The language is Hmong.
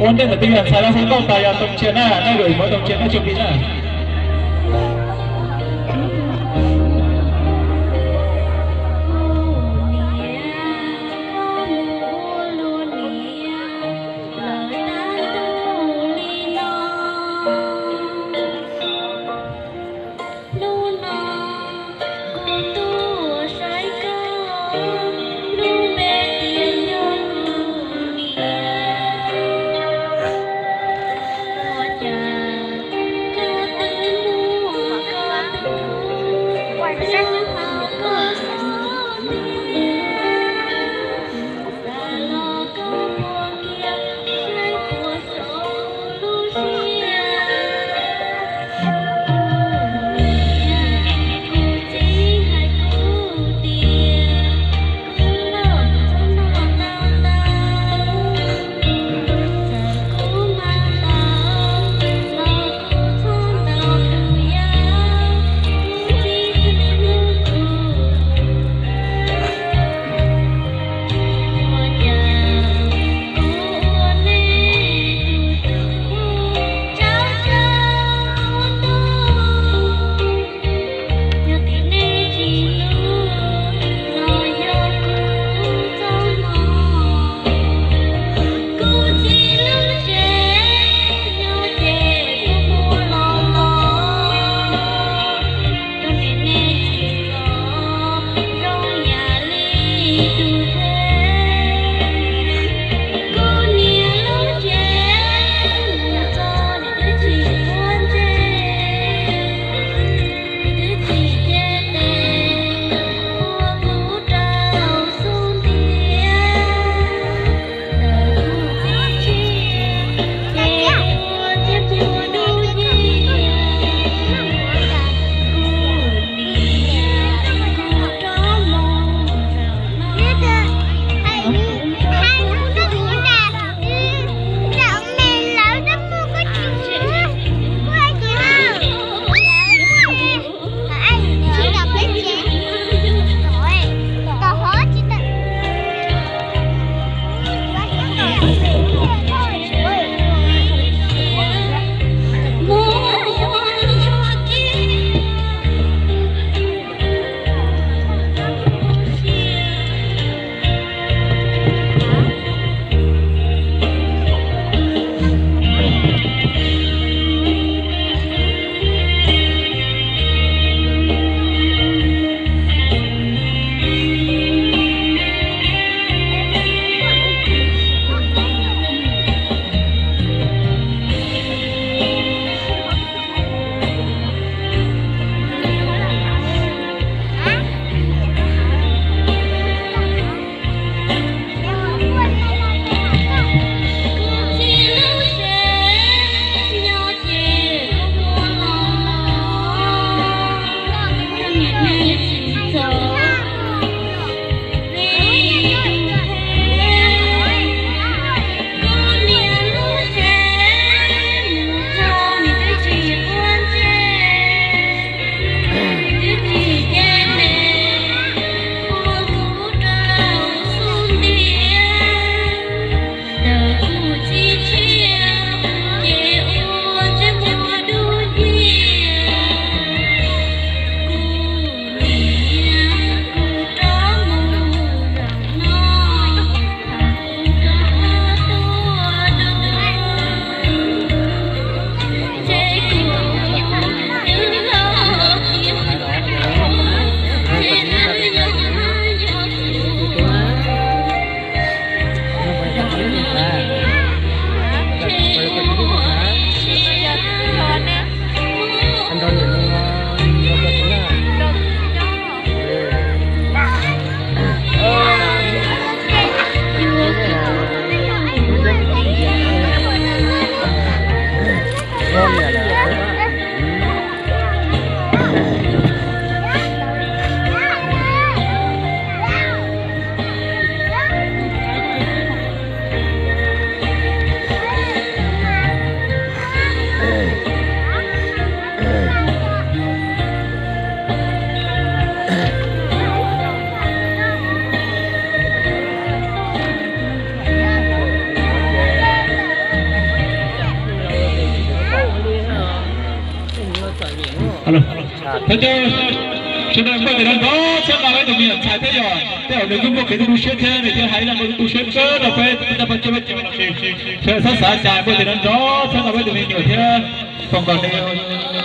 Muab tej ntawm twg yog ntxhais los xav tau tas yog tau cia na, nej rau muab tau cia nej tsuas pis na. Hnub no kuv tuaj saib koj, lub npe tias yog kuv niam. Ua cas koj Thov caw sawv daws npuaj tes nrov nrov txhawb nqa peb tus me nyuam ntxhais thiab yog tej zaum nws kuj muaj kev tu siab thiab nws thiaj hais ib zaj nkauj tu siab kawg rau peb tej phooj ywg peb cov lossis sawv daws txhob xav cas, npuaj tes nrov nrov txhawb nqa peb tus me nyuam thiab foom kom nws